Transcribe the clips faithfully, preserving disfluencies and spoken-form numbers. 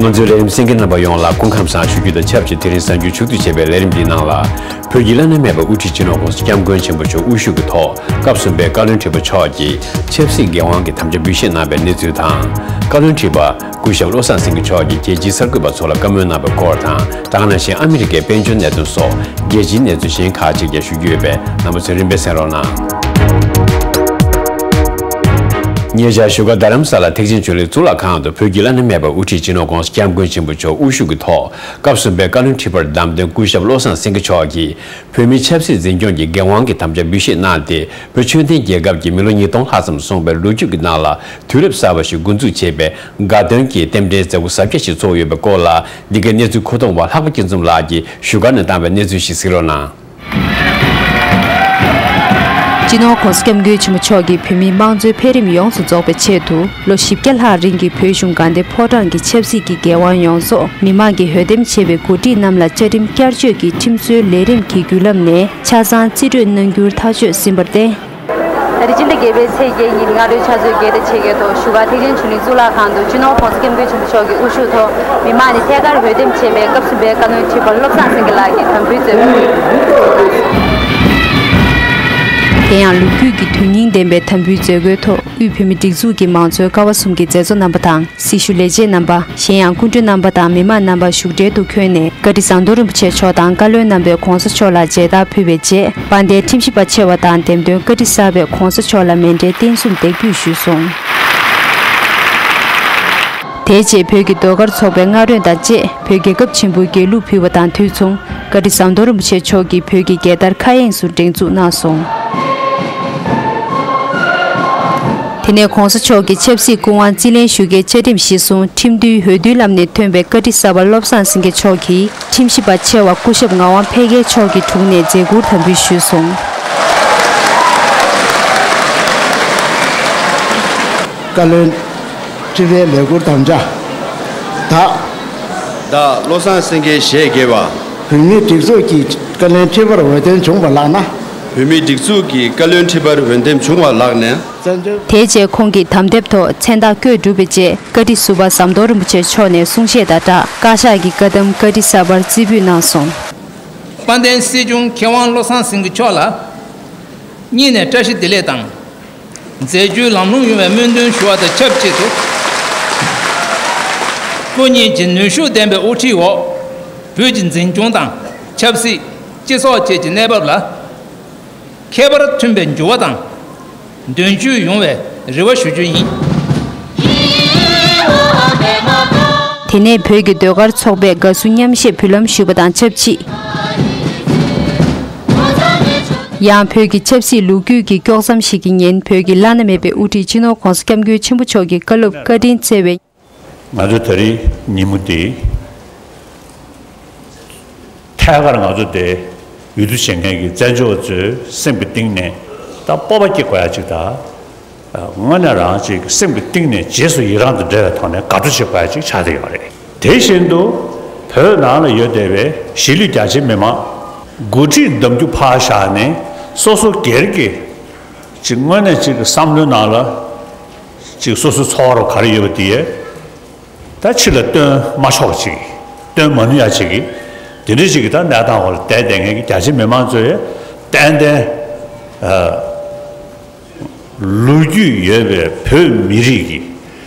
ང་ཚོའི་ལས་རིམ་གསན་མཁན་རྣམ་པ་ཡོངས་ལ་སྐུ་ཁམས་བཟང་ཞུ་རྒྱུ་དང་ཆབས་ཅིག་དེ་རིང་གཟའ་མཇུག་མཇུག་བསྡུ་བྱས་པའི་ལས་རིམ་འདིའི་ནང་ལ། བོད་ཀྱི་བླ་ན་མེད་པའི་དབུ་ཁྲིད་སྤྱི་ནོར་༸གོང་ས་༸སྐྱབས་མགོན་ཆེན་པོ་མཆོག་དབུ་བཞུགས་ཀྱི་ཐོག་སྐབས་གསུམ་པའི་བཀའ་བློན་ཁྲི་པ་མཆོག་གིས་ཆབ་སྲིད་འགན་དབང་གི་དམ་བཅའ་འབུལ་བཞེས་གནང་བའི་གནས་ཚུལ་དང་། བཀའ་བློན་ཁྲི་པ་སྐུ་ཞབས་བློ་བཟང་སེང་གེ་མཆོག་གིས་རྒྱལ་སྤྱིའི་གསར་འགོད་པ་ཚོ་ལ་བཀའ་མོལ་གནང་བའི་སྐོར་དང་། ད་ག་ནང་བཞིན་ཨ་མི་རི་ཀའི་དཔལ་འབྱོར་གནད་དོན་སོགས་རྒྱལ་སྤྱིའི་གནས་ཚུལ་གཞན་ཁག་ཅིག་ཀྱང་ཞུ་རྒྱུ་ཡོད་པས། རྣམ་པ་ཚོས་རིམ་པས་གསན་རོགས་གནང་། ཉེ་ཆར་བཞུགས་སྒར་རྡ་རམ་ས་ལ་ཐེག་ཆེན་ཆོས་གླིང་གཙུག་ལག་ཁང་དུ་བོད་ཀྱི་བླ་ན་མེད་པའི་དབུ་ཁྲིད་སྤྱི་ནོར་༸གོང་ས་༸སྐྱབས་མགོན་ཆེན་པོ་མཆོག་དབུ་བཞུགས་ཀྱི་ཐོག་སྐབས་གསུམ་པའི་བཀའ་བློན་ཁྲི་པར་བདམས་ཐོན་སྐུ་ཞབས་བློ་བཟང་སེང་གེ་མཆོག་གིས། བོད་མིའི་ཆབ་སྲིད་འཛིན་སྐྱོང་གི་འགན་དབང་གི་དམ་བཅའ་འབུལ་བཞེས་གནང་སྟེ། བོད་ཆོས་ལྡན་རྒྱལ་ཁབ་ཀྱི་མི་ལོ་ཉིས་སྟོང་ལྷག་ཙམ་སོང་བའི་ལོ་རྒྱུས་ཀྱི་ནང་ལ། དུས་རབས་གསར་པ་ཞིག་འགོ་འཛུགས་བྱས་པའི་དགའ་སྟོན་གྱི་རྟེན་འབྲེལ་མཛད་སྒོ་གཟབ་རྒྱས་ཤིག་ཚོགས་ཡོད་པའི་སྐོར་ལ། འདི་གའི་གནས་ཚུལ་མཁོ་གཏོང་བ་ལྷག་པ་སྐྱིད་འཛོམས་ལགས་ཀྱིས་བཞུགས་སྒར་ནས་བཏང་བའི་གནས་ཚུལ་ཞིག་གཟིགས་རོགས་གནང་། སྤྱི་ནོར་༸གོང་ས་༸སྐྱབས་མགོན་ཆེན་པོ་མཆོག་གིས་བོད་མིའི་དམངས་གཙོའི་འཕེལ་རིམ་ཡོངས་སུ་རྫོགས་པའི་ཆེད་དུ། ལོ་བཞི་བརྒྱ་ལྷག་རིང་གི་བོད་གཞུང་དགའ་ལྡན་ཕོ་བྲང་གི་ཆབ་སྲིད་ཀྱི་འགན་དབང་ཡོངས་རྫོགས་མི་དམངས་ཀྱིས་འོས་འདེམས་བྱས་པའི་འགོ་ཁྲིད་རྣམས་ལ་བཅའ་ཁྲིམས་བསྐྱར་བཅོས་ཀྱི་ཁྲིམས་བཟོའི་ལས་རིམ་གྱི་བརྒྱུད་ལམ་ནས་ཆ་ཚང་རྩིས་སྤྲོད་གནང་རྒྱུར་ཐག་གཅོད་ཟིན་པར་བརྟེན། ད་རེས་སྤྱི་ཟླ་བརྒྱད་པའི་ཚེས་བརྒྱད་ཉིན་སྔ་དྲོའི་ཕྱག་ཚོད་བརྒྱད་དང་ཕྱེད་ཀའི་ཐོག་བཞུགས་སྒར་ཐེག་ཆེན་ཆོས་གླིང་གཙུག་ལག་ཁང་དུ་སྤྱི་ནོར་༸གོང་ས་༸སྐྱབས་མགོན་ཆེན་པོ་མཆོག་གི་དབུ་བཞུགས་ཐོག་མི་དམངས་ནས་ཐད་ཀར་འོས་འདེམས་བྱས་པའི་སྐབས་གསུམ་པའི་བཀའ་བློན་ཁྲི་པ་བློ་བཟང་སེང་གེ་ལགས་ཀྱིས་དམ་འབུལ་མཛད་དགོས། དེ་ཡང་ལོ་རྒྱུས་ཀྱི་དོན་སྙིང་ལྡན་པའི་དམ་འབུལ་མཛད་སྒོའི་ཐོག་དབུས་བོད་མིའི་སྒྲིག་འཛུགས་ཀྱི་མང་གཙོའི་ཀ་བ་གསུམ་གྱི་མཛད་གཙོ་རྣམ་པ་དང་། སྲི་ཞུ་ལས་བྱེད་རྣམ་པ། གཞན་ཡང་སྐུ་མགྲོན་རྣམ་པ་དང་མི་མང་རྣམ་པ་བཞུགས་གྲལ་དུ་འཁོད་ནས། བཀའ་ཁྲི་ཟམ་གདོང་རིན་པོ་ཆེ་མཆོག་དང་བཀའ་བློན་རྣམ་པས་༸གོང་ས་མཆོག་ལ་མཇལ་དར་ཕུལ་བའི་རྗེས། དཔལ་ལྡན་ཁྲིམས་ཞིབ་པ་ཆེ་བ་དང་འདེམས་ཐོན་བཀའ་ཁྲི་གསར་པས་༸གོང་ས་མཆོག་ལ་མཎྜལ་རྟེན་གསུམ་འདེགས་འབུལ་ཞུས་སོང་། དེའི་རྗེས་བོད་ཀྱི་ཟློས་གར་ཚོགས་པའི་རྔ་རོལ་དང་བཅས་བོད་རྒྱལ་ཁབ་ཆེན་པོའི་རྒྱལ་གླུ་ཕུལ་བ་དང་དུས་མཚུངས། བཀའ་ཁྲི་ཟམ་གདོང་རིན་པོ་ཆེ་མཆོག་གིས་བོད་ཀྱི་རྒྱལ་དར་མཁའ་དབྱིངས་སུ་སྒྲེང་འཛུགས་གནང་སོང་། དེ་ནས་༸གོང་ས་མཆོག་གིས་ཆབ་སྲིད་སྐུ་དབང་རྩིས་ལེན་ཞུ་མཁན་བཅའ་ཁྲིམས་གཞི་བཟུང་ཁྲིམས་འདུལ་འོས་བསྡུའི་ལམ་ནས་ཐོན་པའི་བཀའ་ཁྲི་གསར་པ་བློ་བཟང་སེང་གེ་མཆོག་གིས་ཁྲིམས་ཞིབ་པ་ཆེ་བ་སྐུ་ཞབས་ངག་དབང་འཕེལ་རྒྱས་མཆོག་གི་དྲུང་ནས་མཛད་ཁུར་དམ་འབུལ་ཞུས་སོང་། བཀའ་བློན་ཁྲི་པའི་ལས་ཁུར་དམ་བཅའ་དག་བདག་བློ་བཟང་སེང་གེ་ཞེས་བགྱི་བ། བོད་མིའི་སྒྲིག་འཛུགས་ཀྱི་བཀའ་བློན་ཁྲི་པར་འོས་འདེམས་བྱུང་བ་ལགས་ན། བོད་མིའི་སྒྲིག་འཛུགས་ཀྱི་བཀའ་བློན་ཁྲི་པར་འོས་འདེམས་བྱུང་བ་ལགས་ན། བཙན་བྱོལ། དེའི་རྗེས་ཁོང་གིས་དམ་དེབ་ཐོག་མཚན་རྟགས་བཀོད་གྲུབ་པའི་རྗེས། བཀའ་ཁྲི་ཟུར་པ་ཟམ་གདོང་རིན་པོ་ཆེ་མཆོག་ནས་གསུང་བཤད་དང་སྦྲགས། བཀའ་ཤག་གི་བཀའ་གདམས་བཀའ་ཁྲི་གསར་པར་རྩིས་འབུལ་གནང་སོང་། དཔལ་ལྡན་སྲིད་སྐྱོང་མཁས་དབང་བློ་བཟང་སེང་གེ་མཆོག་ལ། སྙིང་ནས་བཀྲ་ཤིས་བདེ་ལེགས་དང་། མཛད་རྗེས་ལམ་ལྷོང་ཡོང་བའི་སྨོན་འདུན་ཞུ་བ་དང་ཆབས་ཅིག་ཏུ། སྐུ་ཉིད་ཀྱི་ནུས་ཤུགས་ལྡན་པའི་དབུ་ཁྲིད་འོག་བོད་ཀྱི་འཛིན་སྐྱོང་དང་ཆབ་སྲིད། སྤྱི་ཚོགས་བཅས་ཀྱི་གནས་བབ་ལ། ཁྱད་པར་མཐུན་པའི་འགྱུར་བ་དང་། དོན་འཁྱོལ་ཡོང་བའི་རེ་བ་ཞུ་རྒྱུ་ཡིན། དེ་ནས་བོད་ཀྱི་ཟློས་གར་ཚོགས་པས་དགའ་བསུ་མཉམ་གཞས་འབུལ་ལམ་ཞུས་པ་དང་ཆབས་ཅིག་ཡང་བོད་ཀྱི་ཆབ་སྲིད་ལོ་རྒྱུས་ཀྱི་དཀྱོག་མཚམས་ཤིག་གི་ཉིན་བོད་ཀྱི་བླ་ན་མེད་པའི་དབུ་ཁྲིད་སྤྱི་ནོར་༸གོང་ས་༸སྐྱབས་མགོན་ཆེན་པོ་མཆོག་གི་བཀའ་སློབ་བཀའ་དྲིན་སྩལ་བའི། ང་ཚོའི་ད་རེས་ཉིན་མོ་འདི། ཐད་ཀར་ང་ཚོ་འདི་འོས་བསྡུ་བྱེད་མཁན་གྱི་བཙན་བྱོལ་བ་ཚོའི་སེམས་ཀྱི་གཏིང་ནས་ད་སྤོབས་པ་སྐྱེ་དགོས་ཡ་ཅིག་དང་། དངོས་གནས་རང་ཅིག་སེམས་ཀྱི་གཏིང་ནས་རྗེས་སུ་ཡི་རང་དང་འབྲེལ་བའི་ཐོག་ནས་དགའ་སྤྲོ་བྱེད་དགོས་ཡ་ཅིག་ཆགས་བསྡད་ཡོད་རེད། དེ་བཞིན་དུ་བོད་ནང་ལ་ཡོད་བསྡད་པའི་གཞིས་ལུས་རྒྱ་ཆེའི་མི་མང་འགོ་ཁྲིད་གདམ་རྒྱུ་ཕར་བཞག་ནས་སོ་སོ་སྒེར་གྱི་ཅིག་དངོས་གནས་ཅིག་བསམ་བློའི་ནང་ལ་ཅིག་སོ་སོའི་ཚོར་བ་ག་རེ་ཡོད་པ་དེ། ད་ཕྱི་ལ་སྟོན་མ་ཆོག་པ་ཅིག་སྟོན་མ་ནུས་ཡ་ཅིག་གིས། དེ་འདྲ་ཅིག་གིས་ད་གནས་སྟངས་འོག་ལ་བསྡད་བསྡད་མཁན་གྱི་རྒྱ་ཆེ་མི་མང་ཚོས་ཏན་ཏན་ཨ་ལོ་རྒྱུས་ཡོད་པའི་བོད་མི་རིགས་ཀྱི་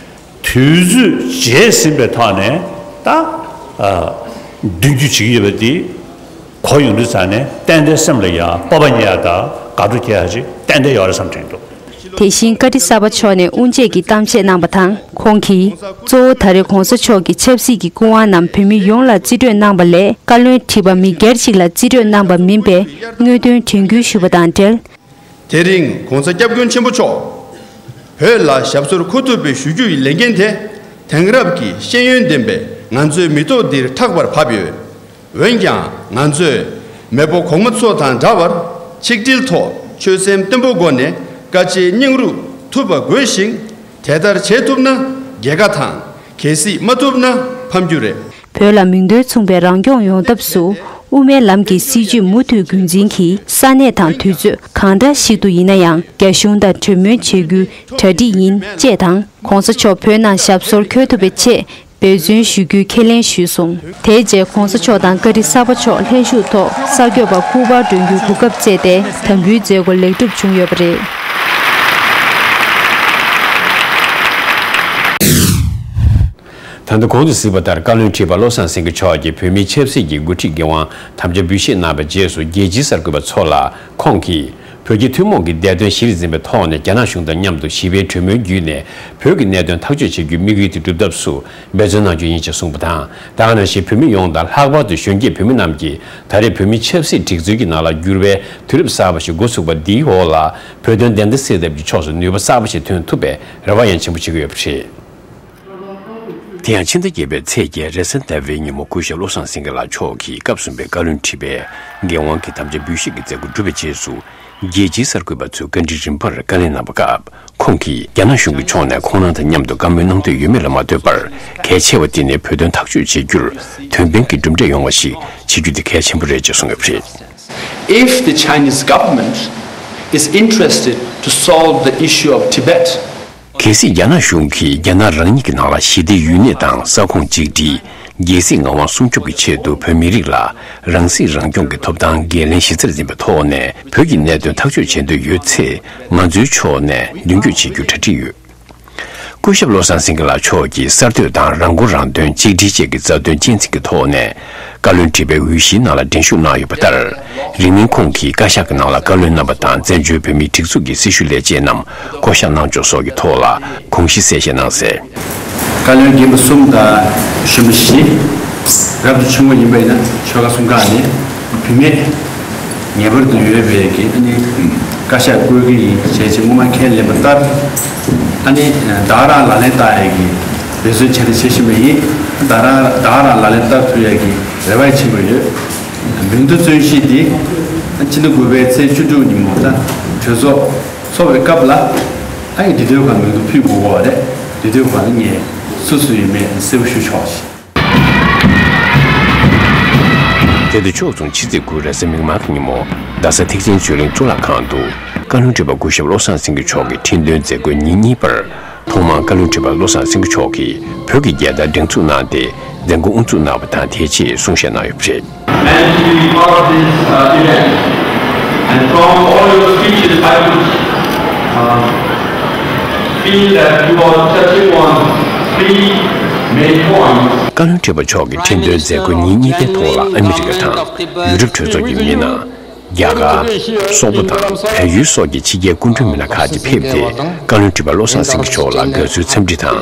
དུས་ཚོད་བརྗེད་ཟིན་པའི་ཐོག་ནས་ད་ཨ་མདུན་སྐྱོད་བྱེད་ཀྱི་ཡོད་པ་འདི། གོ་ཡོང་དུས་ཙང་ནས་ཏན་ཏན་སེམས་ལ་ཡང་སྤོབས་པ་རྙེད་ཡ་དང་དགའ་སྤྲོ་སྐྱེ་ཡ་ཅིག་ཏན་ཏན་ཡོད་རེད་བསམ་དྲན་འདུག་དེ་བཞིན་བཀའ་ཁྲི་གསར་པ་མཆོག་ནས་དབུ་འབྱེད་ཀྱི་གཏམ་བཤད་གནང་བ་དང་། ཁོང་གིས་གཙོ་བོ་ད་རེས་གོང་ས་མཆོག་གིས་ཆབ་སྲིད་ཀྱི་སྐུ་དབང་རྣམས་བོད་མི་ཡོངས་ལ་རྩིས་སྤྲོད་གནང་བ་ལས། བཀའ་བློན་ཁྲི་པ་མི་སྒེར་གཅིག་ལ་རྩིས་སྤྲོད་གནང་བ་མིན་པའི་དངོས་དོན་དྲན་སྐུལ་ཞུས་པ་དང་འབྲེལ། དེ་རིང་གོང་ས་སྐྱབས་མགོན་ཆེན་པོ་མཆོག་བོད་ལ་ཞབས་སོར་འཁོད་ཐུབ་པའི་ཞུ་རྒྱུ་ཡི་ལས་འགན་དེ་དེང་རབས་ཀྱི་ཤེས་ཡོན་ལྡན་པའི་ང་ཚོའི་མི་ཐོག་འདིར་ཕྲག་པར་བབས་ཡོད། འོན་ཀྱང་ང་ཚོས་མེས་པོ་གོང་མ་ཚོ་དང་འདྲ་བར་ཆིག་སྒྲིལ་ཐོག་ཆོད་སེམས་བརྟན་པོའི་སྒོ་ནས་དཀའ་སྤྱད་སྙིང་རུས་ཐུབ་པ་དགོས་ཤིང་། དེ་ལྟར་བྱེད་ཐུབ་ན་རྒྱལ་ཁ་དང་། གལ་སྲིད་མ་ཐུབ་ན་ཕམ་རྒྱུ་རེད། བོད་ལ་མིང་དོན་མཚུངས་པའི་རང་སྐྱོང་ཡོང་ཐབས་སུ་དབུ་མའི་ལམ་གྱི་སྲིད་བྱུས་མུ་མཐུད་རྒྱུན་འཛིན་གྱིས་ས་གནས་དང་དུས་ཚོད་གང་འདྲ་ཞིག་ཏུ་ཡིན་ན་ཡང་རྒྱ་གཞུང་དང་གྲོས་མོལ་བྱེད་རྒྱུའི་གྲ་སྒྲིག་ཡིན་ཅེས་དང་། གོང་ས་མཆོག་བོད་ནང་ཞབས་སོར་འཁོད་ཐུབ་པའི་ཆེད། འབད་བརྩོན་ཞུ་རྒྱུའི་ཁས་ལེན་ཞུས་སོང་། དེའི་རྗེས་༧གོང་ས་མཆོག་དང་བཀའ་ཁྲི་གསར་པ་མཆོག་ལྷན་ཞུགས་ཐོག་ས་སྐྱོད་པ་སྐུ་པར་སྒྲོན་རྒྱུའི་གོ་སྐབས་བཅས་ཏེ་དམ་འབུལ་མཛད་སྒོ་ལེགས་གྲུབ་བྱུང་ཡོད་པ་རེད། ད་ལྟ་གོང་དུ་གཟིགས་པ་ལྟར། བཀའ་བློན་ཁྲི་པ་བློ་བཟང་སེང་གེ་མཆོག་གིས་བོད་མིའི་ཆབ་སྲིད་ཀྱི་འགོ་ཁྲིད་འགན་དབང་དམ་བཅའ་འབུལ་བཞེས་གནང་བའི་རྗེས་སུ། རྒྱལ་སྤྱིའི་གསར་འགོད་པ་ཚོ་ལ་ཁོང་གིས་བོད་ཀྱི་ཐུན་མོང་གི་བདེ་དོན་གཞིར་འཛིན་པའི་ཐོག་ནས་རྒྱ་ནག་གཞུང་དང་མཉམ་དུ་ཞི་བའི་གྲོས་མོལ་བརྒྱུད་ནས་བོད་ཀྱི་གནད་དོན་ཐག་གཅོད་བྱེད་རྒྱུའི་དམིགས་ཡུལ་དེ་སྒྲུབ་ཐབས་སུ་འབད་བརྩོན་གནང་རྒྱུ་ཡིན་ཞེས་གསུངས་པ་དང་། ད་ག་ནང་བཞིན་བོད་མི་ཡོངས་དང་ལྷག་པར་དུ་གཞོན་སྐྱེས་བོད་མི་རྣམས་ཀྱིས་ད་རེས་བོད་མིའི་ཆབ་སྲིད་སྒྲིག་འཛུགས་ཀྱི་ནང་ལ་འགྱུར་བའི་དུས་རབས་གསར་པ་ཞིག་འགོ་ཚུགས་པ་འདིའི་འོག་ལ་བོད་དོན་བདེན་མཐའ་གསལ་ཐབས་ཀྱི་ཕྱོགས་སུ་ནུས་པ་གསར་པ་ཞིག་ཐོན་ཐུབ་པའི་རེ་བ་ཡང་ཆེན་པོ་བྱེད་ཀྱི་ཡོད་པ་རེད། དེ་ཡང་ཕྱི་ཟླ་བརྒྱད་པའི་ཚེས་བརྒྱད་རེས་གཟའ་ཟླ་བའི་ཉིན་མོ་སྐུ་ཞབས་བློ་བཟང་སེང་གེ་ལགས་མཆོག་གིས་སྐབས་གསུམ་པའི་བཀའ་བློན་ཁྲི་པའི་འགན་དབང་གི་དམ་བཅའ་འབུལ་བཞེས་ཀྱི་མཛད་སྒོ་གྲུབ་པའི་རྗེས་སུ། རྒྱལ་སྤྱིའི་གསར་འགོད་པ་ཚོས་བཀའ་འདྲི་རིམ་པར་བཀའ་ལན་གནང་བ་སྐབས། ཁོང་གིས་རྒྱ་ནག་གཞུང་གི་ཕྱོགས་ནས་ཁོང་རང་དང་མཉམ་དུ་བཀའ་མོལ་གནང་འདོད་ཡོད་མེད་ལ་མ་ལྟོས་པར། གལ་ཆེ་བ་དེ་ནི་བོད་དོན་ཐག་གཅོད་བྱེད་རྒྱུར་དོན་ཕན་གྱི་གྲུབ་འབྲས་ཡོང་བ་ཞིག་བྱེད་རྒྱུ་དེ་གལ་ཆེན་པོ་རེད་ཅེས་གསུངས་ཡོད་པ་རེད། If the Chinese government is interested to solve the issue of Tibet, གལ་སྲིད་རྒྱ་ནག་གཞུང་གིས་རྒྱ་ནག་རང་ཉིད་ཀྱི་ནང་ལ་ཞི་བདེ་ཡུན་གནས་དང་ས་ཁོངས་གཅིག་སྒྲིལ། རྒྱལ་སྲིད་ངག་དབང་སྲུང་སྐྱོབ་ཀྱི་ཆེད་དུ་བོད་མི་རིགས་ལ་རང་སྲིད་རང་སྐྱོང་གི་ཐོབ་ཐང་འགན་ལེན་གཞི་རྩར་འཛིན་པའི་ཐོག་ནས་བོད་ཀྱི་གནད་དོན་ཐག་གཅོད་བྱེད་འདོད་ཡོད་ཚེ། ང་ཚོའི་ཕྱོགས་ནས་མདུན་སྐྱོད་བྱེད་རྒྱུར་གྲ་སྒྲིག་ཡོད། སྐུ་ཞབས་བློ་བཟང་སེང་གེ་ལགས་མཆོག་གིས་གསར་གཏོད་དང་རང་མགོ་རང་ཐོན། གཅིག་སྒྲིལ་བཅས་ཀྱི་རྩ་དོན་གཅེས་འཛིན་གྱི་ཐོག་ནས། བཀའ་བློན་ཁྲི་པའི་འོས་གཞིའི་ནང་ལ་འགྲན་ཞུགས་གནང་ཡོད་པ་ལྟར། རིང་མིན་ཁོང་གིས་བཀའ་ཤག་གི་ནང་ལ་བཀའ་བློན་རྣམ་པ་དང་བཙན་བྱོལ་བོད་མིའི་སྒྲིག་འཛུགས་ཀྱི་སྲི་ཞུ་ལས་བྱེད་རྣམས་བསྐོ་གཞག་གནང་ཕྱོགས་སོགས་ཀྱི་ཐོག་ལ་དགོངས་གཞི་གསལ་བཤད་གནང་གསལ། བཀའ་བློན་རྒན་པ་གསུམ་དང་གཞོན་པ་བཞི། རབ་ཏུ་བྱུང་བ་ཡིན་པ་ཡིན་ན་ཆོལ་ཁ་གསུམ་ཀ་ནས་བུད་མེད་ངེས་པར་དུ་ཡོད་པའི་གི་ཨ་ནི་བཀའ་ཤག་བསྐོ་གི་ཡིན་ཞེས་ཀྱི་སྔོན་མ་ཁས་ལེན་པ་ལྟར། ཨ་ནི་ད་ག་རང་ལག་ལེན་བསྟར་ཡས་ཀྱི་འབད་བརྩོན་བྱས་ཏེ་བྱེད་བཞིན་པ་ཡིན། ད་རང་ད་ག་རང་ལག་ལེན་བསྟར་ཐུབ་ཡས་ཀྱི་རེ་བ་ཆེན་པོ་ཡོད། མིང་ཐོ་བརྩོན་ཞིབ་འདི་ཕྱི་ཟླ་དགུ་པའི་ཚེས་བཅུ་དྲུག་ཉིན་མོ་ད་གྲོས་ཚོགས་ཚོགས་པའི་སྐབས་ལ་ཨ་ཡི་འདི་དུས་གང་མིང་ཐོ་ཕུལ་དགོས་པ་རེད། འདི་དུས་གང་ལ་ངས་སུ་སུ་ཡིན་མེད་གསལ་པོ་ཞུ་ཆོག་ཅིག་དེ་དང་ཕྱོགས་མཚུངས་ཕྱི་ཚེས་དགུ་རེས་གཟའ་མིག་དམར་གྱི་ཉིན་མོ་རྡ་ས་ཐེག་ཆེན་ཆོས་གླིང་གཙུག་ལག་ཁང་དུ་བཀའ་བློན་ཁྲི་པ་སྐུ་ཞབས་བློ་བཟང་སེང་གེ་མཆོག་གི་ཁྲི་འདོན་མཛད་སྒོའི་ཉིན་གཉིས་པར། ཐོག་མར་བཀའ་བློན་ཁྲི་པ་བློ་བཟང་སེང་གེ་མཆོག་གིས་བོད་ཀྱི་རྒྱལ་དར་སྒྲེང་འཛུགས་གནང་སྟེ་མཛད་སྒོ་དབུ་འཛུགས་གནང་བ་དང་། དེའི་རྗེས་གསུང་བཤད་གནང་ཡོད་པ་རེད། And to be part of this, uh, event. And from all your speeches, I could, uh, feel that you are touching on three main points. བཀའ་བློན་ཁྲི་པ་མཆོག་གི་ཁྲི་འདོན་མཛད་སྒོ་ཉིན་གཉིས་པའི་ཐོག་ལ་ཨ་མི་རི་ཀ་དང་ཡུ་རོབ་གྲོས་ཚོགས་ཀྱི་མི་སྣ། རྒྱ་གར། སོག་པོ་དང་བལ་ཡུལ་སོགས་ཀྱི་ཕྱི་རྒྱལ་སྐུ་མགྲོན་མི་སྣ་ཁག་ཅིག་ཕེབས་ཏེ། བཀའ་བློན་ཁྲི་པ་བློ་བཟང་སེང་གེ་མཆོག་ལ་དགའ་བསུའི་འཚམས་འདྲི་དང་།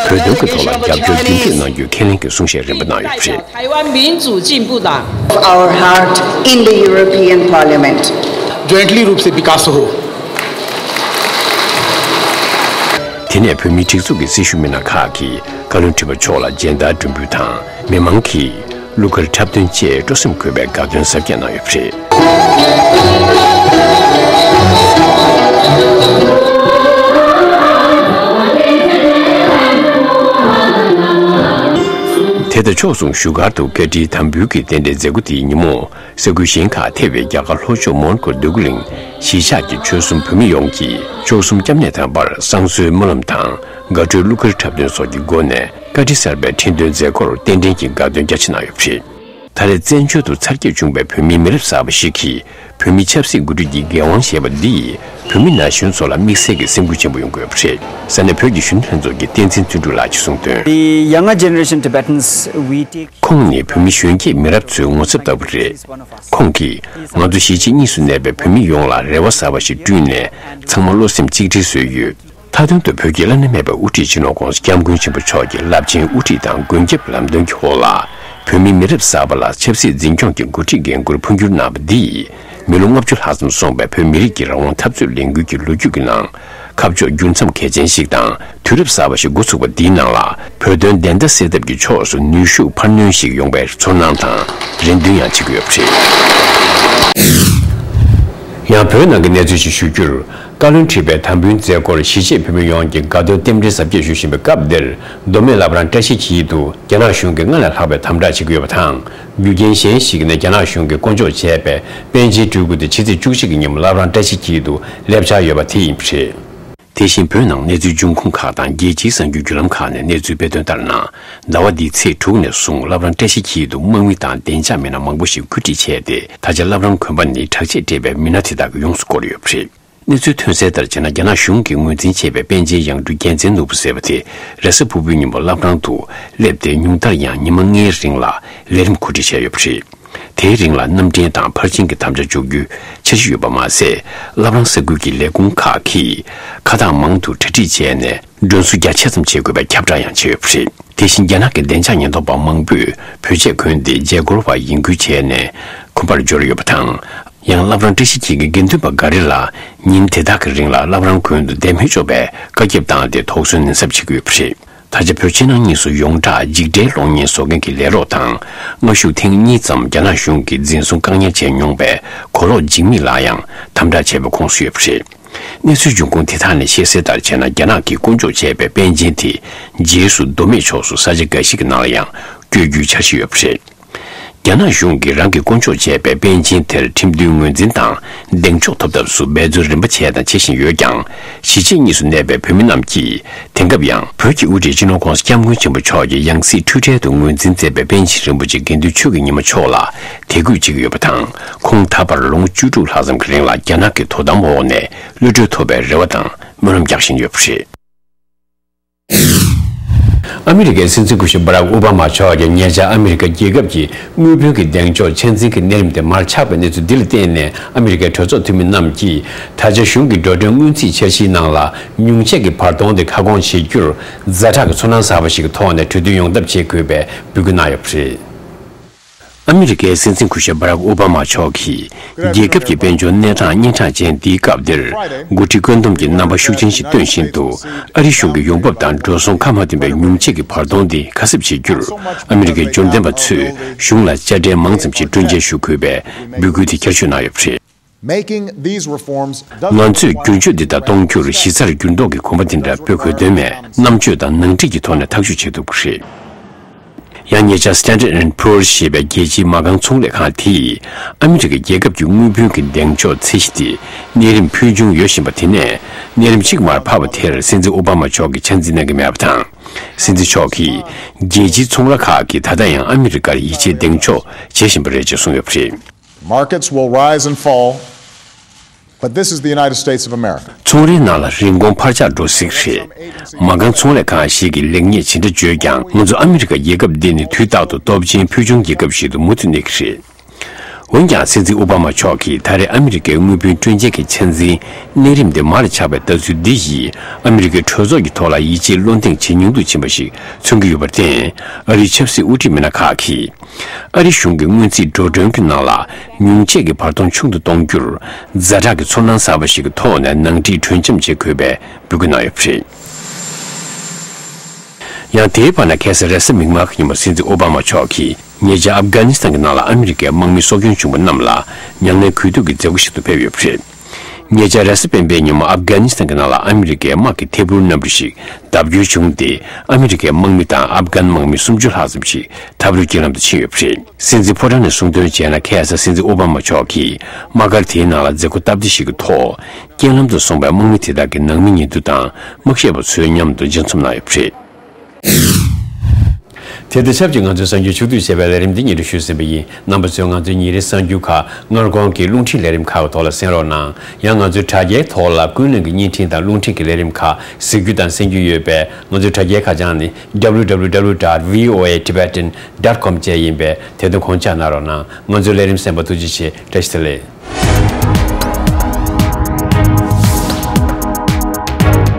བོད་དོན་གྱི་ཐོག་ལ་རྒྱབ་སྐྱོར་རྒྱུན་མཐུད་གནང་རྒྱུའི་ཁས་ལེན་གྱི་གསུང་བཤད་རིམ་པ་གནང་ཡོད་པ་རེད། 台湾民主进步党。 Our heart in the European Parliament. Jointly रूप से विकास हो। དེ་ནས་བོད་མིའི་སྒྲིག་འཛུགས་ཀྱི་སྲི་ཞུ་མི་སྣ་ཁག་གིས་བཀའ་བློན་ཁྲི་པ་མཆོག་ལ་མཇལ་དར་སྒྲོན་འབུལ་དང་། མི་མང་གིས་གླུ་གར་འཁྲབ་སྟོན་བཅས་སྤྲོ་སེམས་འཁོལ་བའི་དགའ་སྟོན་གཟབ་རྒྱས་གནང་ཡོད་པ་རེད། དེ་དང་ཕྱོགས་མཚུངས་བཞུགས་སྒར་དུ་བཀའ་ཁྲིའི་དམ་འབུལ་གྱི་རྟེན་འབྲེལ་མཛད་སྒོ་དེའི་ཉིན་མོ། ས་ཁུལ་གཞན་ཁག་ཐེ་བའི་རྒྱ་གར་ལྷོ་ཕྱོགས་མོན་གྷོ་འདོད་རྒུ་གླིང་གཞིས་ཆགས་ཀྱི་ཆོལ་གསུམ་བོད་མི་ཡོངས་ཀྱིས་ཆོལ་གསུམ་སྐྱབས་གནས་དང་པར་བསང་གསོལ་སྨོན་ལམ་དང་དགའ་སྤྲོའི་གླུ་གར་འཁྲབ་སྟོན་སོགས་ཀྱི་སྒོ་ནས་བཀའ་ཁྲི་གསར་པའི་ཁྲི་འདོན་མཛད་སྒོར་རྟེན་འབྲེལ་གྱི་དགའ་སྟོན་རྒྱ་ཆེ་གནང་ཡོད་པ་རེད། ད་རེས་བཙན་བྱོལ་དུ་འཚར་སྐྱེས་བྱུང་བའི་བོད་མིའི་མི་རབས་གསར་པ་ཞིག་གིས་བོད་མིའི་ཆབ་སྲིད་འགོ་ཁྲིད་ཀྱི་འགན་དབང་བཞེས་པ་འདིས་བོད་མི་ན་གཞོན་ཚོ་ལ་དམིགས་བསལ་གྱི་སེམས་འགུལ་ཆེན་པོ་ཡོང་གི་ཡོད་པ་རེད། ས་གནས་བོད་ཀྱི་གཞོན་ནུ་ལྷན་ཚོགས་ཀྱི་བསྟན་འཛིན་བརྩོན་འགྲུས་ལགས་ཀྱིས་གསུངས་དོན། The younger generation Tibetans, we take ཁོང་ནི་བོད་མི་གཞོན་སྐྱེས་མི་རབས་ཚོའི་ངོ་ཚབ་ལྟ་བུ་རེད། ཁོང་གིས་ང་ཚོ་གཞིས་བྱེས་གཉིས་སུ་གནས་པའི་བོད་མི་ཡོངས་ལ་རེ་བ་གསར་པ་ཞིག་བསྐྲུན་ནས་ཚང་མ་བློ་སེམས་གཅིག་སྒྲིལ་བཟོས་ཡོད། མཐའ་དོན་དུ་བོད་ཀྱི་བླ་ན་མེད་པའི་དབུ་ཁྲིད་སྤྱི་ནོར་༧གོང་ས་༧སྐྱབས་མགོན་ཆེན་པོ་མཆོག་གི་རླབས་ཆེན་དབུ་ཁྲིད་དང་མགོན་སྐྱབས་ལམ་སྟོན་གྱི་འོག་ལ། བོད་མིའི་མི་རབས་གསར་པ་ལ་ཆབ་སྲིད་འཛིན་སྐྱོང་གི་འགོ་ཁྲིད་འགན་འཁུར་འཕོ་འགྱུར་གནང་བ་འདིས། མི་ལོ་ལྔ་བཅུ་ལྷག་ཙམ་སོང་བའི་བོད་མི་རིགས་ཀྱི་རང་དབང་འཐབ་རྩོད་ལས་འགུལ་གྱི་ལོ་རྒྱུས་ཀྱི་ནང་། ཁ་ཕྱོགས་འགྱུར་མཚམས་གལ་ཆེན་ཞིག་དང་། དུས་རབས་གསར་པ་ཞིག་འགོ་ཚུགས་པ་འདིའི་ནང་ལ། བོད་དོན་བདེན་མཐའ་གསལ་ཐབས་ཀྱི་ཕྱོགས་སུ་ནུས་ཤུགས་འཕར་སྣོན་ཞིག་ཡོང་བའི་ཚོར་སྣང་དང་རེ་འདུན་ཡང་བྱེད་ཀྱི་ཡོད་པ་རེད། ཡང་བོད་ནང་གི་གནས་ཚུལ་ཞིག་ཞུ་རྒྱུར། བཀའ་བློན་ཁྲི་པའི་དམ་འབུལ་མཛད་སྒོར་གཞིས་བྱེས་བོད་མི་ཡོངས་ཀྱིས་དགའ་སྟོན་རྟེན་འབྲེལ་གཟབ་རྒྱས་ཞུ་བཞིན་པའི་སྐབས་འདིར། མདོ་སྨད་བླ་བྲང་བཀྲ་ཤིས་འཁྱིལ་དུ་རྒྱ་ནག་གཞུང་གིས་སྔར་ལས་ལྷག་པའི་དམ་དྲག་བྱེད་ཀྱི་ཡོད་པ་དང་། རྒྱུ་རྐྱེན་གཞན་ཞིག་ནི་རྒྱ་ནག་གཞུང་གིས་བསྐོ་འཇོག་བྱས་པའི་པཎ་ཆེན་སྤྲུལ་སྐུ་དེ་ཕྱི་ཚེས་བཅུ་གཅིག་གི་ཉིན་མོ་བླ་བྲང་བཀྲ་ཤིས་འཁྱིལ་དུ་སླེབས་འཆར་ཡོད་པ་དེ་ཡིན་པ་རེད། དེ་བཞིན་བོད་ནང་གནས་ཚུལ་འབྱུང་ཁུངས་ཁག་དང་རྒྱལ་སྤྱིའི་གསར་འགྱུར་བརྒྱུད་ལམ་ཁག་ནས་གནས་ཚུལ་སྤེལ་དོན་ལྟར་ན། ཟླ་བ་འདིའི་ཚེས་དྲུག་ནས་བཟུང་བླ་བྲང་བཀྲ་ཤིས་འཁྱིལ་དུ་དམག་མི་དང་བདེ་འཇགས་མི་སྣ་མང་པོ་ཞིག་གོ་སྒྲིག་བྱས་ཏེ། ད་ཆ་བླ་བྲང་དགོན་པ་ནི་དྲག་ཆས་སྤྲས་པའི་མི་སྣ་དེ་དག་གིས་ཡོངས་སུ་བསྐོར་ཡོད་པ་རེད། གནས་ཚུལ་ཐོན་གསལ་ལྟར་བྱས་ན། རྒྱ་ནག་གཞུང་གིས་ངོས་འཛིན་བྱས་པའི་པཎ་ཆེན་ཡང་སྤྲུལ་རྒྱལ་མཚན་ནོར་བུ་ཟེར་བ་དེ་རེས་གཟའ་ཕུར་བུའི་ཉིན་མོ་བླ་བྲང་དུ་སླེབས་ཏེ། ཉུང་མཐར་ཡང་ཉི་མ་ལྔའི་རིང་ལ་ལས་རིམ་གོ་སྒྲིག་བྱས་ཡོད་པ་རེད། དེའི་རིང་ལ་རྣམ་འདྲེན་དང་ཕར་ཕྱིན་གྱི་དམ་བཅའ་འཇོག་རྒྱུའི་འཆར་གཞི་ཡོད་པ་མ་ཟད། བླ་བྲང་ས་ཁུལ་གྱི་ལས་ཁུངས་ཁག་གིས་ཁ་བཏགས་མང་དུ་གྲ་སྒྲིག་བྱས་ནས། མགྲོན་བསུ་རྒྱ་ཆེ་ཙམ་བྱེད་དགོས་པའི་ཁྱབ་བསྒྲགས་ཡང་བྱས་ཡོད་པ་རེད། དེ་བཞིན་རྒྱ་ནག་གི་བདེ་འཇགས་ཉེན་རྟོག་པ་མང་པོས་བོད་ཆས་གོན་ཏེ་མཇལ་སྐོར་བ་ཡིན་ཁུལ་བྱས་ནས་ཁོམ་པར་འབྱོར་ཡོད་པ་དང་། ཡང་བླ་བྲང་བཀྲ་ཤིས་འཁྱིལ་གྱི་དགེ་འདུན་པ་འགའ་རེ་ལ་ཉིན་དེ་དག་གི་རིང་ལ་བླ་བྲང་དགོན་དུ་བསྡད་མི་ཆོག་པའི་བཀའ་ཁྱབ་བཏང་སྟེ་དོགས་ཟོན་ནན་གསབ་བྱེད་ཀྱི་ཡོད་པ་རེད། ད་ཆ་བོད་ཕྱི་ནང་གཉིས་སུ་ཡོངས་གྲགས་འཇིགས་བྲལ་གློག་བརྙན་བཟོ་མཁན་གྱི་ལས་རོགས་དང་། སྔ་གཞུག་ཐེངས་གཉིས་ཙམ་རྒྱ་ནག་གཞུང་གིས་འཛིན་བཟུང་བཀག་ཉར་བྱས་མྱོང་པའི་གོ་ལོག་འཇིགས་མེད་ལགས་ཡང་དམ་དྲག་བྱས་པའི་ཁོངས་སུ་ཡོད་པ་རེད། གནས་ཚུལ་འབྱུང་ཁུངས་དེ་དག་ནས་ཤེས་གསལ་ལྟར་བྱས་ན། རྒྱ་ནག་གིས་དཀོན་མཆོག་བྱས་པའི་པཎ་ཆེན་དེ་རྗེས་སུ་མདོ་སྨད་ཕྱོགས་སུ་ས་ཆ་འགའ་ཞིག་གི་ནང་ལ་ཡང་བསྐྱོད་རྒྱུའི་འཆར་གཞི་ཡོད་པ་རེད། རྒྱ་ནག་གཞུང་གིས་རང་གི་དཀོན་མཆོག་བྱས་པའི་པཎ་ཆེན་དེར་ཁྲིམས་མཐུན་ངོས་འཛིན་དང་གདེང་འཇོག་ཐོབ་ཐབས་སུ་འབད་རྩོལ་རིམ་པ་བྱས་དང་བྱེད་བཞིན་ཡོད་ཀྱང་། གཞིས་བྱེས་གཉིས་སུ་གནས་པའི་བོད་མི་རྣམས་ཀྱིས་དེང་སྐབས་ཡང་བོད་ཀྱི་དབུ་ཁྲིད་སྤྱི་ནོར་༸གོང་ས་༸སྐྱབས་མགོན་ཆེན་པོ་མཆོག་གི་ཡང་སྲིད་འཁྲུལ་བྲལ་དུ་ངོས་འཛིན་མཛད་པའི་པཎ་ཆེན་རིན་པོ་ཆེ་དགེ་འདུན་ཆོས་ཀྱི་ཉི་མ་མཆོག་ལ་དད་གུས་བྱེད་ཀྱི་ཡོད་པ་དང་། ཁོང་ད་བར་ལོ་ངོ་བཅུ་དྲུག་ལྷག་ཙམ་གྱི་རིང་ལ་རྒྱ་ནག་གི་དོ་དམ་འོག་ནས་གློད་གྲོལ་ཐོབ་པའི་རེ་བ་དང་སྨོན་ལམ་རྒྱག་བཞིན་ཡོད་པ་རེད། ཨ་མི་རི་ཀའི་སྲིད་འཛིན་སྐུ་ཞབས་སྦ་རག་ཨོ་བྷ་མ་མཆོག་གིས་ཉེ་ཆར་ཨ་མི་རི་ཀ་རྒྱལ་ཁབ་ཀྱི་དངུལ་བུན་གྱི་གདེང་འཇོག་ཆ་འཛིན་གྱི་གནས་རིམ་དེ་མར་ཆག་པའི་གནས་ཚུལ་འདི་ལ་བརྟེན་ནས། ཨ་མི་རི་ཀའི་གྲོས་ཚོགས་འཐུས་མི་རྣམས་ཀྱིས་ད་ཆ་གཞུང་གི་འགྲོ་གྲོན་སྔོན་རྩིས་འཆར་གཞིའི་ནང་ལ་ཉུང་ཆད་ཀྱི་བར་སྟོང་དེ་ཁ་སྐོང་བྱེད་རྒྱུར་ཛ་དྲག་གི་ཚོར་སྣང་གསར་པ་ཞིག་གི་ཐོག་ནས་གྲོས་མཐུན་ཡོང་ཐབས་བྱེད་དགོས་པའི་འབོད་སྐུལ་གནང་ཡོད་པ་རེད། ཨ་མི་རི་ཀའི་སྲིད་འཛིན་སྐུ་ཞབས་སྦ་རག་ཨོ་བྷ་མ་མཆོག་གིས་རྒྱལ་ཁབ་ཀྱི་དཔལ་འབྱོར་གནས་སྟངས་སྙན་གྲགས་ཅན་འདིའི་སྐབས་འདིར། འགོ་ཁྲིད་བཀོད་འདོམས་ཀྱི་རྣམ་པ་ཤུགས་ཆེན་ཞིག་སྟོན་བཞིན་དུ། ཨ་རིའི་གཞུང་གི་ཡོང་འབབ་དང་འགྲོ་སོང་ཁ་མ་ཐོན་པའི་ཉུང་ཆད་ཀྱི་བར་སྟོང་འདི་ཁ་གསབ་བྱེད་རྒྱུར། ཨ་མི་རི་ཀའི་འབྱོར་ལྡན་པ་ཚོས་གཞུང་ལ་དཔྱ་ཁྲལ་མང་ཙམ་ཞིག་སྤྲོད་འཇལ་ཞུ་དགོས་པའི་འབོད་སྐུལ་དེ་བསྐྱར་ཞུ་གནང་ཡོད་པ་རེད། Making these reforms doesn't ང་ཚོས་བསྒྱུར་བཅོས་འདི་དག་གཏོང་རྒྱུར་གཞི་རྩར་འགྱུར་ལྡོག་གི་གོམ་པ་འདི་འདྲ་སྤོ་དགོས་དོན་མེད། རྣམ་དཔྱོད་དང་ནང་འགྲིག་གི་ཐོག་ནས་ཐག་གཅོད་བྱེད་ཐུབ་ཀྱི་རེད། ཡང་ཉེ་ཆར་Standard and Poor's ཞེས་པའི་རྒྱལ་སྤྱིའི་མ་རྐང་ཚོང་ལས་ཁང་དེས་ཨ་མི་རི་ཀའི་རྒྱལ་ཁབ་ཀྱི་དངུལ་བུན་གྱི་གདེང་འཇོག་ཚད་གཞི་དེ་གནས་རིམ་ཕུལ་བྱུང་ཡོད་བཞིན་པ་དེ་ནས་གནས་རིམ་གཅིག་མར་ཕབ་པ་དེར་སྲིད་འཛིན་ཨོ་བྷ་མ་མཆོག་གིས་ཆ་འཛིན་གནང་གི་མེད་པ་དང་། སྲིད་འཛིན་མཆོག་གིས་རྒྱལ་སྤྱིའི་ཚོང་ར་ཁག་གིས་ད་ལྟ་ཡང་ཨ་མི་རི་ཀར་ཡིད་ཆེས་གདེང་འཇོག་བྱེད་བཞིན་པ་རེད་ཅེས་གསུངས་ཡོད་པ་རེད། Markets will rise and fall, but this is the United States of America. ཚོང་རའི་ནང་ལ་རིན་གོང་འཕར་ཆག་འགྲོ་སྲིད་རེད། མ་རྐང་ཚོང་ལས་ཁང་ཞིག་གིས་ལེགས་ཉེས་ཇི་འདྲ་བརྗོད་ཀྱང་། ང་ཚོ་ཨ་མི་རི་ཀ་རྒྱལ་ཁབ་འདི་ནི་དུས་རྟག་ཏུ་སྟོབས་ཆེན་ཕུལ་བྱུང་རྒྱལ་ཁབ་ཞིག་ཏུ་མུ་མཐུད་གནས་ཀྱི་རེད། འོན་ཀྱང་། སྲིད་འཛིན་ཨོ་བྷ་མ་མཆོག་གིས་ད་རེས་ཨ་མི་རི་ཀའི་དངུལ་བུན་སྤྲོད་འཇལ་གྱི་ཆ་འཛིན་གནས་རིམ་དེ་མར་ཆག་པའི་ལྟ་ཚུལ་འདི་ཡིས། ཨ་མི་རི་ཀའི་གྲོས་ཚོགས་ཀྱི་ཐོག་ལ་ཡིད་ཆེས་བློ་འདེངས་བྱེད་ཉུང་དུ་ཕྱིན་པ་ཞིག་མཚོན་གྱི་ཡོད་པར་བརྟེན། ཨ་རིའི་ཆབ་སྲིད་དབུ་ཁྲིད་མི་སྣ་ཁག་གིས། ཨ་རིའི་གཞུང་གི་སྔོན་རྩིས་འགྲོ་གྲོན་གྱི་ནང་ལ་ཉུང་ཆད་ཀྱི་བར་སྟོང་ཆུང་དུ་གཏོང་རྒྱུར། ཛ་དྲག་གི་ཚོར་སྣང་གསར་པ་ཞིག་གི་ཐོག་ནས་ནང་འགྲིག་གྲོས་འཆམ་བྱེད་དགོས་པའི་འབོད་སྐུལ་གནང་ཡོད་པ་རེད། ཡང་དེའི་བར་ན། ཁ་སང་རེས་གཟའ་མིག་དམར་གྱི་ཉིན་མོ་སྲིད་འཛིན་ཨོ་བྷ་མ་མཆོག་གིས་ཉེ་ཆར་ཨབ་གྷ་ནི་སི་ཐན་གྱི་ནང་ལ་ཨ་མི་རི་ཀའི་དམག་མི་སྲོག་སྐྱོན་བྱུང་བ་རྣམས་ལ་མྱ་ངན་གུས་འདུད་ཀྱི་མཛད་སྒོ་ཞིག་ཏུ་ཕེབས་ཡོད་པ་རེད། ཉེ་ཆར་རེས་གཟའ་སྤེན་པའི་ཉིན་མོ་ཨབ་གྷ་ནི་སི་ཐན་གྱི་ནང་ལ་ཨ་མི་རི་ཀའི་དམག་གི་ཐད་འཕུར་གནམ་གྲུ་ཞིག་བརྡབ་སྐྱོན་བྱུང་སྟེ། ཨ་མི་རི་ཀའི་དམག་མི་དང་ཨབ་གྷན་དམག་མི་སུམ་ཅུ་ལྷག་ཙམ་ཞིག་ཐབས་རོལ་རྐྱེན་ལམ་དུ་ཕྱིན་ཡོད་པ་རེད། སྲིད་འཛིན་ཕོ་བྲང་ནས་གསུངས་དོན་བྱས་ན། ཁ་སང་སྲིད་འཛིན་ཨོ་བྷ་མ་མཆོག་གིས་དམག་སྒར་དེའི་ནང་ལ་མཛད་སྒོ་སྟབས་བདེ་ཞིག་གི་ཐོག་རྐྱེན་ལམ་དུ་སོང་པའི་དམག་མི་དེ་དག་གི་ནང་མི་ཉེ་དུ་དང་དམག་བཤད་པ་ཚོའི་མཉམ་དུ་མཇལ་འཛོམས་གནང་ཡོད་པ་རེད། དེ་དང་ཆབས་ཅིག་ང་ཚོའི་གསར་འགྱུར་ཕྱོགས་བསྡུས་བྱས་པའི་ལས་རིམ་འདི་སྙན་སྒྲོན་ཞུས་ཟིན་པ་ཡིན། རྣམ་པ་ཚོས་ང་ཚོའི་ཉིན་རེའི་གསར་འགྱུར་ཁག་སྔ་དགོང་གི་རླུང་འཕྲིན་ལས་རིམ་ཁག་གི་ཐོག་ལ་གསན་རོགས་གནང་། ཡང་ང་ཚོའི་དྲ་རྒྱའི་ཐོག་ལ་ཀུན་གླེང་གི་བརྙན་འཕྲིན་དང་རླུང་འཕྲིན་གྱི་ལས་རིམ་ཁག་གཟིགས་རྒྱུ་དང་གསན་རྒྱུ་ཡོད་པས། ང་ཚོའི་དྲ་རྒྱའི་ཁ་བྱང་ནི། W W W dot V O A Tibetan dot com བཅས་ཡིན་པས། དེ་དོན་དགོངས་འཇགས་གནང་རོགས་གནང་། ང་ཚོའི་ལས་རིམ་གསན་པར་ཐུགས་རྗེ་ཆེ། བཀྲ་ཤིས་བདེ་ལེགས།